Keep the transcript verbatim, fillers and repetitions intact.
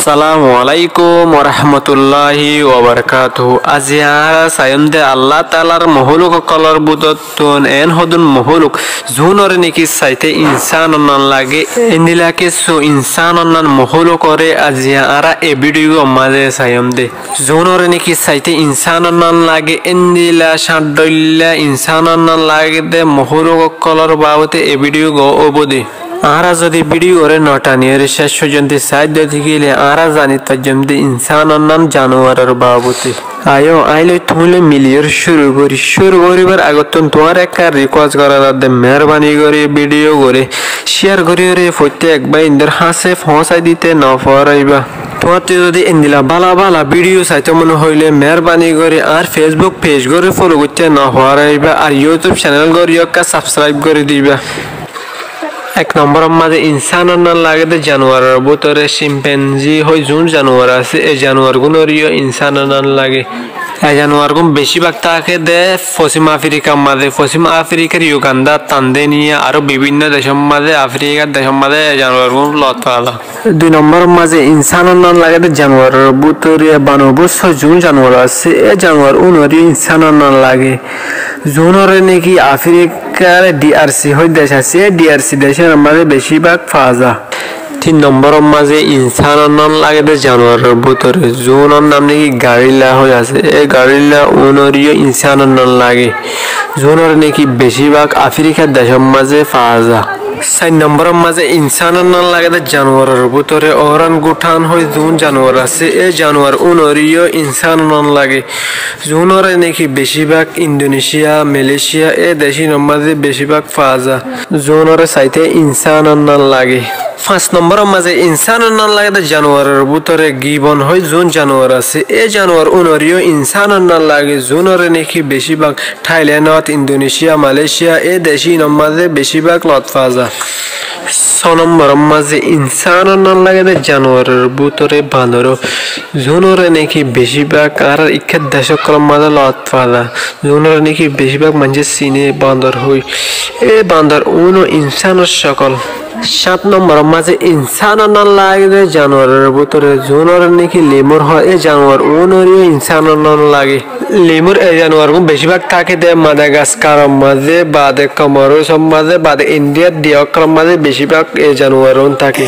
Assalamu alaikum warahmatulláhi wabarakátuhu. Aijja añára saiyúm de Allah taalar mohóluk ókkolór bútottún eén hodún mohóluk, zuúnoré néki saité insán onnán lage, endila kessú insán onnán mohólukoré aijja añára e bídiyugor mazé saiyúm de. Zuúnoré néki saité insán onnán lage, endila cáñt dhoillá insán onnán lage de mohóluk ókkolór baabute e bídiyugua óibo de. Añára zodi bídiyugoré no thaniyóre céc foijjonto saái de tákile añára zani faijjum de insán onnán januaror baabute. Aiyó, aññí loi tuñí loi miliyóre cúru gorí. Cúru goríbar agottún tuáñre ekkán rikúes gorá zadde, meérbani gorí bídiyugoré cíyar goríyoré foittí ek bái indór hañsé foóñsai dite no foóraibá. Tuáñttú zodi endila bála bála bídiyu saitó mone hoilé meérbani gorí añár Facebook pej gorí folo goittó no foóraibá, ar YouTube cenel gorí yó ekká sabskraib gorí diba. Ek nombóror mazé insán onnán lage de januaror bútore cimpanzi hoi zuún januar asé, e januargúnoré yó insán onnán lage. E januargún bicí bák táke de Fosím Afrikar mazé, Fosím Afrikar Yuganda, Tanzaniya aró bibínno decór mazé, Afrikar decór mazé e januargún lot faa za. Dui nombóror mazé insán onnán lage de januaror bútore banobús hoi zuún januar asé, e januarúnoré yó insán onnán lage. Zuúnoré néki Afrikar DRC hoi dec asé, e DRC decór mazé bicí bák faa za. Tin nombóror mazé insán onnán lage de januaror bútore zuúnor nam néki garilla hoi asé, e garilla únoré yó insán onnán lage. Zuúnoré néki bicí bák Afrikar decór mazé faa za. Sair nombóror mazé insán onnán lage de januaror bútore orang utan hoi zuún januar asé, e januarúnoré yó insán onnán lage. Zuúnoré néki bicí bák Indonesia, Malaysia e decínor mazé bicí bák faa za. Zuúnoré saité insán onnán lage. Fañs nombóror mazé insán onnán lage de januaror bútore gibon hoi zuún januar asé, e januarúnoré yó insán onnán lage. Zuúnoré néki bicí bák Thailenot, Indonesia, Malaysia e decínor mazé bicí bák lot faa za. Só nombóror mazé insán onnán lage de januaror bútore bandor. Zuúnoré néki bicí bák añárar ikká dec ókkolór mazé lot faa za. Zuúnoré néki bicí bák maincé sine bandor hoi. E bandorún ó insánor cókol. Cáñt nombóror mazé insán onnán lage de januaror bútore zuúnoré néki lemur hoi, e januarúnoré yó insán onnán lage. Lemur e januargún bicí bák táke de Madagaskaror mazé, baade Komorosor mazé, baade Indiyar dec ókkolór mazé bicí bák e januarún táke.